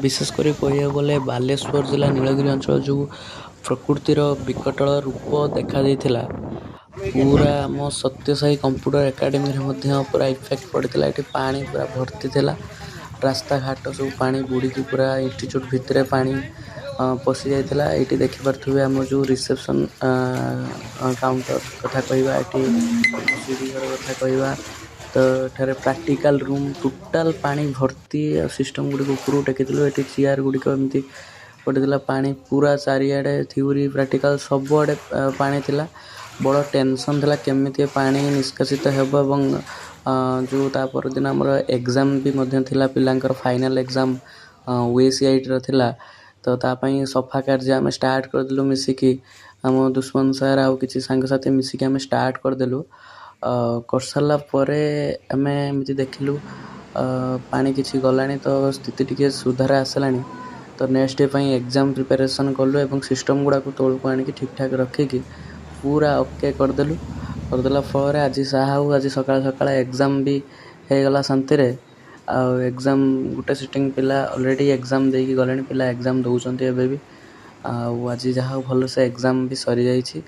ବିଶେଷ କରି କହିବାକୁ ଗଲେ ବାଲେଶ୍ୱର ଜିଲ୍ଲା ନୀଳଗିରି ଅଞ୍ଚଳ ଯେଉଁ ପ୍ରକୃତିର ବିକଟଳ ରୂପ ଦେଖାଦେଇଥିଲା, ପୁରା ଆମ ସତ୍ୟସାଇ କମ୍ପ୍ୟୁଟର ଏକାଡେମୀରେ ମଧ୍ୟ ପୁରା ଇଫେକ୍ଟ ପଡ଼ିଥିଲା। ଏଠି ପାଣି ପୁରା ଭର୍ତ୍ତି ଥିଲା, ରାସ୍ତାଘାଟ ସବୁ ପାଣି ବୁଡ଼ିକି ପୁରା ଇନଷ୍ଟିଚ୍ୟୁଟ୍ ଭିତରେ ପାଣି ପଶି ଯାଇଥିଲା। ଏଇଠି ଦେଖିପାରୁଥିବେ ଆମର ଯେଉଁ ରିସେପସନ୍ କାଉଣ୍ଟର କଥା କହିବା, ଏଠି ସିଡ଼ି ଘର କଥା କହିବା, ତ ଏଠାରେ ପ୍ରାକ୍ଟିକାଲ ରୁମ୍ ଟୋଟାଲ ପାଣି ଭର୍ତ୍ତି ଆଉ ସିଷ୍ଟମ୍ ଗୁଡ଼ିକ ଉପରକୁ ଟେକିଥିଲୁ। ଏଠି ଚେୟାର ଗୁଡ଼ିକ ଏମିତି ପଡ଼ିଥିଲା, ପାଣି ପୁରା ଚାରିଆଡ଼େ, ଥିଓରି ପ୍ରାକ୍ଟିକାଲ ସବୁଆଡ଼େ ପାଣି ଥିଲା। ବଡ଼ ଟେନସନ୍ ଥିଲା କେମିତି ପାଣି ନିଷ୍କାସିତ ହେବ ଏବଂ ଯେଉଁ ତା ପରଦିନ ଆମର ଏକ୍ଜାମ୍ ବି ମଧ୍ୟ ଥିଲା, ପିଲାଙ୍କର ଫାଇନାଲ୍ ଏକ୍ଜାମ୍ ଓଏସିଆଇଟିର ଥିଲା। ତ ତା ପାଇଁ ସଫା କାର୍ଯ୍ୟ ଆମେ ଷ୍ଟାର୍ଟ କରିଦେଲୁ ମିଶିକି, ଆମ ଦୁଷ୍ମନ୍ତ ସାର୍ ଆଉ କିଛି ସାଙ୍ଗସାଥି ମିଶିକି ଆମେ ଷ୍ଟାର୍ଟ କରିଦେଲୁ। କରିସାରିଲା ପରେ ଆମେ ଏମିତି ଦେଖିଲୁ ପାଣି କିଛି ଗଲାଣି, ତ ସ୍ଥିତି ଟିକେ ସୁଧାର ଆସିଲାଣି। ତ ନେକ୍ସଟ ଡେ ପାଇଁ ଏକ୍ଜାମ୍ ପ୍ରିପାରେସନ୍ କଲୁ ଏବଂ ସିଷ୍ଟମ୍ ଗୁଡ଼ାକୁ ତଳକୁ ଆଣିକି ଠିକ୍ଠାକ୍ ରଖିକି ପୁରା ଓକେ କରିଦେଲୁ। କରିଦେଲା ଫଳରେ ଆଜି ଯାହା ହଉ, ଆଜି ସକାଳେ ସକାଳେ ଏକ୍ଜାମ୍ ବି ହେଇଗଲା ଶାନ୍ତିରେ। ଆଉ ଏକ୍ଜାମ୍ ଗୋଟେ ସିଟିଂ ପିଲା ଅଲରେଡ଼ି ଏକ୍ଜାମ୍ ଦେଇକି ଗଲେଣି, ପିଲା ଏକ୍ଜାମ୍ ଦେଉଛନ୍ତି ଏବେ ବି। ଆଉ ଆଜି ଯାହା ହଉ ଭଲସେ ଏକ୍ଜାମ୍ ବି ସରିଯାଇଛି।